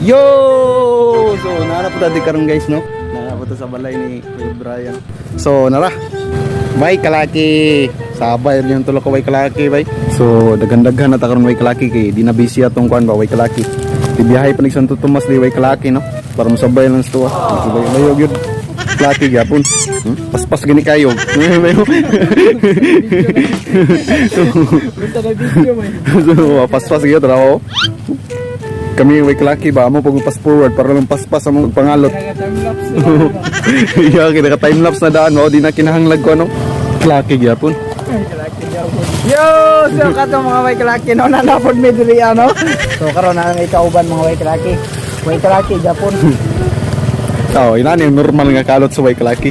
Yo! So, nara po dati karon, guys, no? Nara po to sa balay ni Kuya Brian. So, nara. Bye, kalaki. Sabay rin yung tulok ko, way kalaki, bay. So, daghan-daghan na ta karon, way kalaki, kay di na busy atong kuan ba, way kalaki. Di biyahe pa ni Santo Tomas di, way kalaki, no? Para mosabay lang sa tuwa. Sabay layo gyud. Kalaki gyapon. Paspas gani kayo. Basta na video man. So, paspas gyud raw. Kami, way kalaki ba, amo pag pass forward para lang paspas among pangalot. Naka-time lapse na. Yeah, kaya naka time lapse na daan, oh, di na kinahanglag ko ano. Klaki gyapon. Yo, so kato mga way kalaki, no, nanapod mi diri ano. So karon na ang ikauban, mga way kalaki. Way kalaki Japon. Oh, ina ni normal nga kalot sa way kalaki.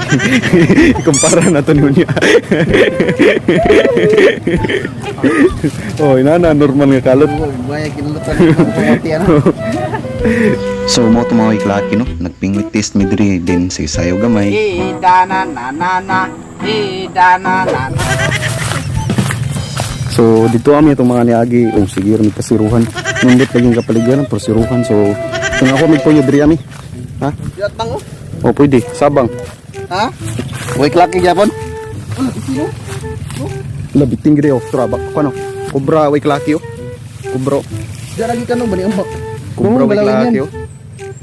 Ikumpara na to niya. Oh, ina na normal nga kalot. Maya kinulutan ng pamati ano. So mo to mga way kalaki, no. Nagpingwit test mi diri din sa sayo gamay. Ida na na na na. Ida na na na. So dito ami itong mga niagi, oh sige mi kasiruhan. Nindot laging kapaligiran pero siruhan. So kung ako may diri ami. Ha? Yat bang oh. Oh, pwede, sabang. Ha? Way klaki gyapon. Labiting gid oh, trabak ko ano. Kobra way kalaki oh. Kobra. Diyan lagi kanong bani ambak. Kobra way galawin kalaki yan. oh.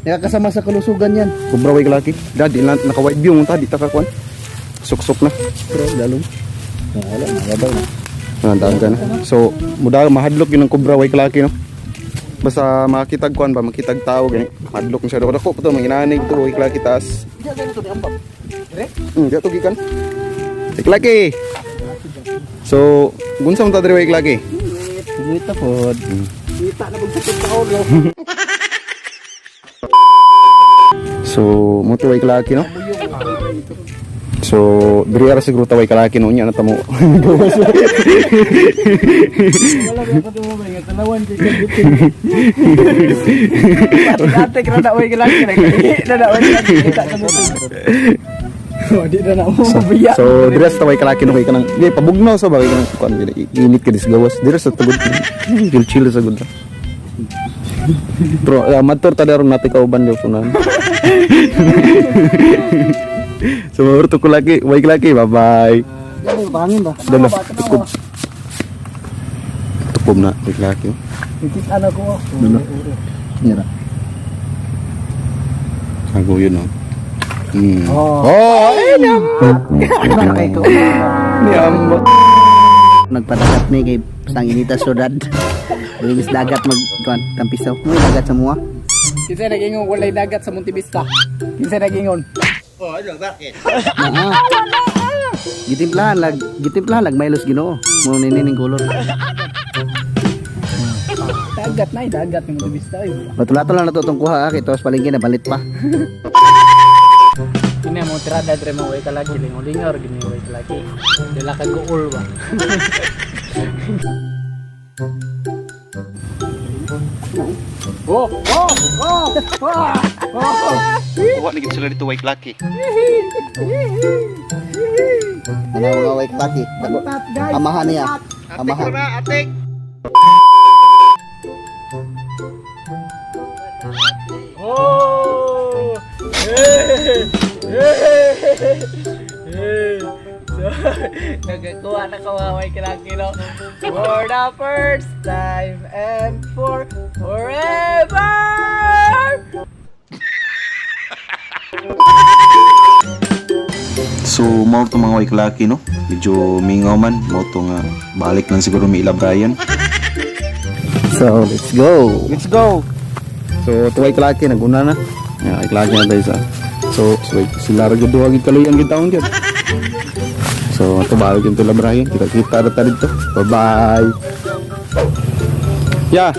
Nakakasama sa kalusugan yan. Kobra way kalaki. Dadi lang naka wide view mo ta di ta ka kuan. Suksok na. Pero lalong. Wala, nagabaw na. Nandaan ka na. So, muda mahadlok yun ang kobra way kalaki, no. Basta makitag kuan ba, makitag tao gani. Mahadlok na siya. Dako pa to manginanig to way kalaki taas. Diyan ganito ni ambak. Dire? Di to gikan. Way kalaki. So, gunsa man ta diri, way kalaki? Dito pod. Kita na magsakit sa ulo. So, mo to way kalaki, no. So, diri ara siguro ta, way kalaki, no, nya na ta mo. Gawas. Wala ba ko mo ba nga talawan kay kabitin. Ate kra na way kalaki na. Na na way kalaki kita kabitin. Oh, di na na mo mabiya. So, diri sa taway kalaki no kay kanang di pabugnaw sa bagay kanang kuan gid init ka dis gawas. Diri sa tagod chill chill sa gud. Bro, matur ta daron nati kauban yo kunan. So, maurto ko lagi, way lagi, bye-bye. Diyan bangin ba? Dala, tukob. Tukob na, way laki. Kita na ko. Dala. Nira. Ako yun, no. Oh. Oh, ay, niyambak. Kay ko. Niyambak. Nagpadagat ni kay Sanginita syudad. Linis dagat mag kuan tampisaw. May dagat sa mua. Kinsa nagingon walay dagat sa Montevista? Kinsa nagingon? Naa. Gitimplahan lag Milos Ginoo. Mo nini ning kolor. Dagat na, dagat ni Montevista ay. Batulato lang na to tong kuha ah, kay tos palengke na balit pa. Kini mo tirada dre mo way kalaki lingaw-lingaw gini way kalaki. Dala ka gool ba. Oh, oh, oh, oh, oh. Wa na gid sila dito, way laki. Ano mga way klaki? Bantat, guys. Amahan niya. Amahan. Atik. Oh! Hey! Hey! Hey! So, nagkakuha na kawaway kalaki, no? For the first time and for forever! So, mao to mga way no? Medyo mingaw man, mao to nga balik lang siguro mi ila Brian. So, let's go. Let's go. So, tuway kalaki naguna na. Ya, ay kalaki na tayo sa. So, so sila ra gyud duha gid kaluyan gid taon gyud. So, ato balik yung tula Brian. Kita-kita ra ta dito. Bye-bye. Yeah.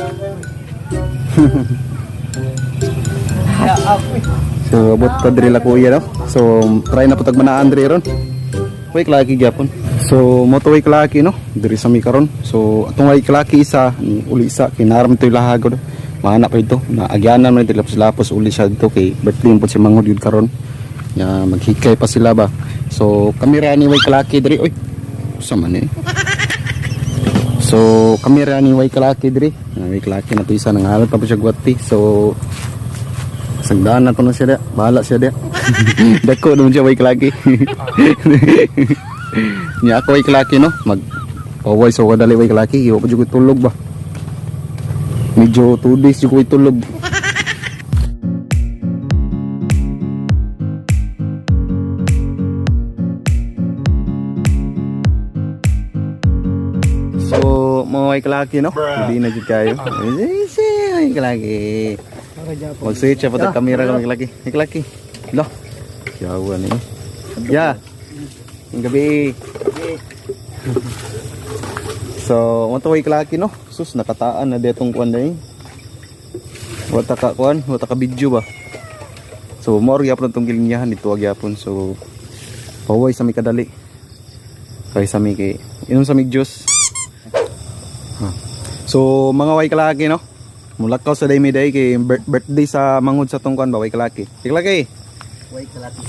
So, abot ta diri la kuya, no. So, try na putag manaan diri ron. Way kalaki gyapon. So, mo to way kalaki, no. Diri sa mi karon. So, atong way kalaki isa ni uli isa kinaram to ilahagod. Maana pa ito. Naagyanan man ito lapos-lapos uli siya dito kay birthday po si Manghod yun karon. Ya maghikay pa sila ba. So, kami ra ni way kalaki diri. Oy. Usa man eh. So, kami ra ni way kalaki diri. Way kalaki na to isa nangalat pa po siya gwati. So, Sagdaan na to na siya da. Bahala siya da. Dako naman siya way kalaki. Nya ako way kalaki no. Mag paway so kadali way kalaki. Iwa pa jud ko tulog ba. Medyo 2 days jud ko tulog. So, mga way kalaki no. Hindi na jud kayo. Easy, way kalaki. Mag-switch siya pa kamera ka mga kalaki. May kalaki. Lah. Yawa ni. Ya. Ang gabi. So, mo to way kalaki no. Sus nakataan na detong kuan day. Wata ka kuan, wata ka video ba. So, more gyapon tong gilinyahan dito gyapon. So, paway sa mi kadali. Kay sa mi kay inom sa mi juice. Ha. So, mga way kalaki no. Mulakaw sa day mi day kay birthday sa mangod sa tong kuan ba way kalaki. Way kalaki. Way kalaki.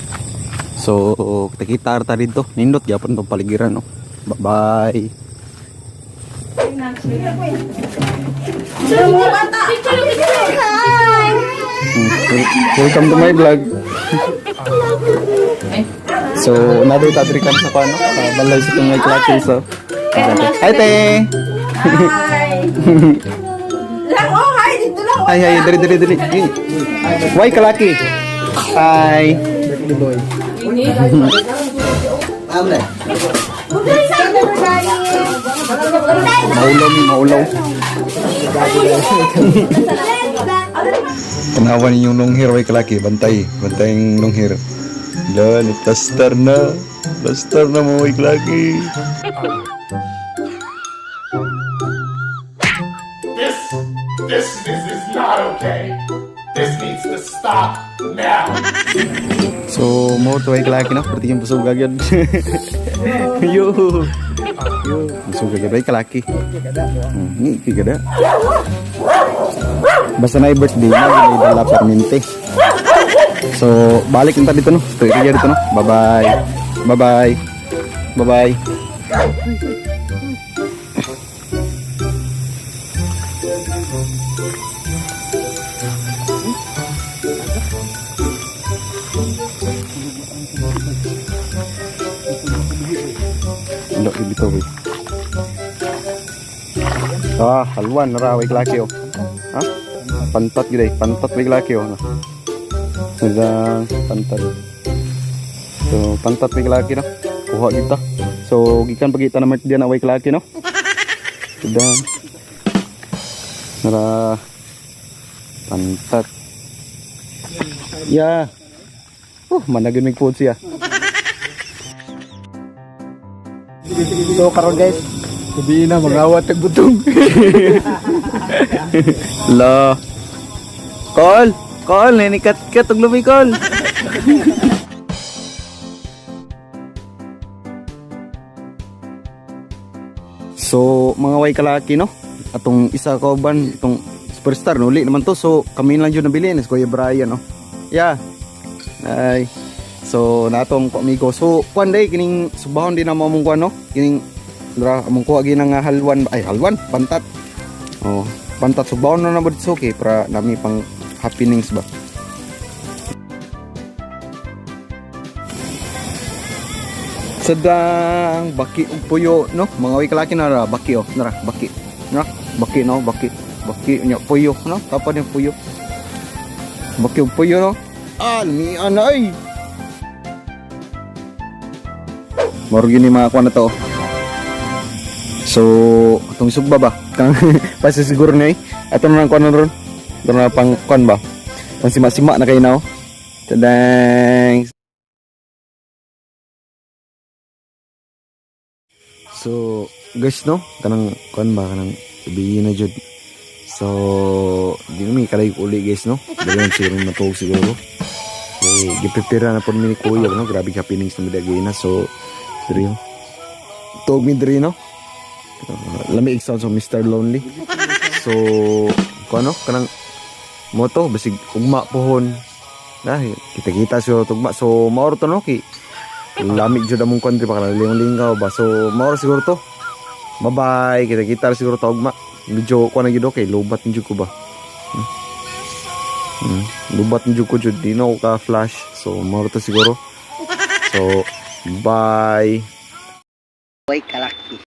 So, kita ta dito. Nindot gyapon tong paligiran no. Bye-bye. Welcome to my vlog. So, another tadri kam sa kuan no. Sa balay sa tong way kalaki so. Hi te. Hi! Lang, oh, hi! Dito lang! Hi hi, diri diri diri. Way kalaki. Hi. Birthday boy. Amle. Maulaw mi maulaw. Tanawan ninyong long hair way kalaki, bantay, bantay yung long hair. Lol, plaster na. Plaster na mo way kalaki. This is not okay. This needs to stop now. So, mo to way kalaki no, perti yung busog agad. Yo. Yo, busog agad way kalaki. Ni kigada. Basta na birthday na may dala permente. So, balik na ta dito no. Tuloy ka dito no. Bye-bye. Bye-bye. Bye-bye. Lo dito wait. Ah, halwan na ra way klaki oh. Ha? Pantat gid ay, pantat way klaki oh. Sadang pantat. So, pantat way klaki no. Kuha kita. So, gikan pagita na dia na way klaki no. Sadang. Nara pantat. Ya. Managin mig food siya. So karon guys, gabi na magawat tag butong. La. Kol, kol, ninikat ka tug lumi kol. So, mga way kalaki no. Atong isa ka uban itong superstar no, uli naman to. So, kami lang jud nabili ni Kuya Brian no. Yeah. Ay. So, natong amigo. So, kwan day kining subahon din na mo among kwan no. Kining dra among kuha ginang nga halwan ay halwan pantat. Oh, pantat subahon na na ba dito okay para nami pang happenings ba. Sedang baki ug puyo no, mga way kalaki na ra baki oh, nara baki. Nara baki no, baki. Baki nya puyo no, kapan yung puyo. Baki ug puyo no. Ah, mi anay. Moro gyud ni mga kuan na to. Oh. So, atong sugba ba? Kang pasi siguro ni. Ato na lang kuan na ron. Ato na pang kuan ba? Pang sima-sima na kayo na oh. Tadang! So, guys no, kanang kuan ba kanang sabihin na jud. So, di na may kalay uli guys no. Dili na siguro matuog siguro. Okay, giprepare na po mi ni Kuya no. Grabe ka happenings na midagay na. So, diri oh. Tuog mi diri no. Lami sound so Mr. Lonely. So, kuan no kanang moto basig ugma pohon. Dahil kita-kita siguro tugma. So, maor to no kay lami jud among country pa kanang lingaw ba. So, maor siguro to. Bye-bye. Kita-kita siguro to ugma. Medyo kuan na gyud okay, lobat na jud ko ba. Lubat na jud ko jud, di na ako ka flash. So mao ra to siguro. So bye. Way kalaki.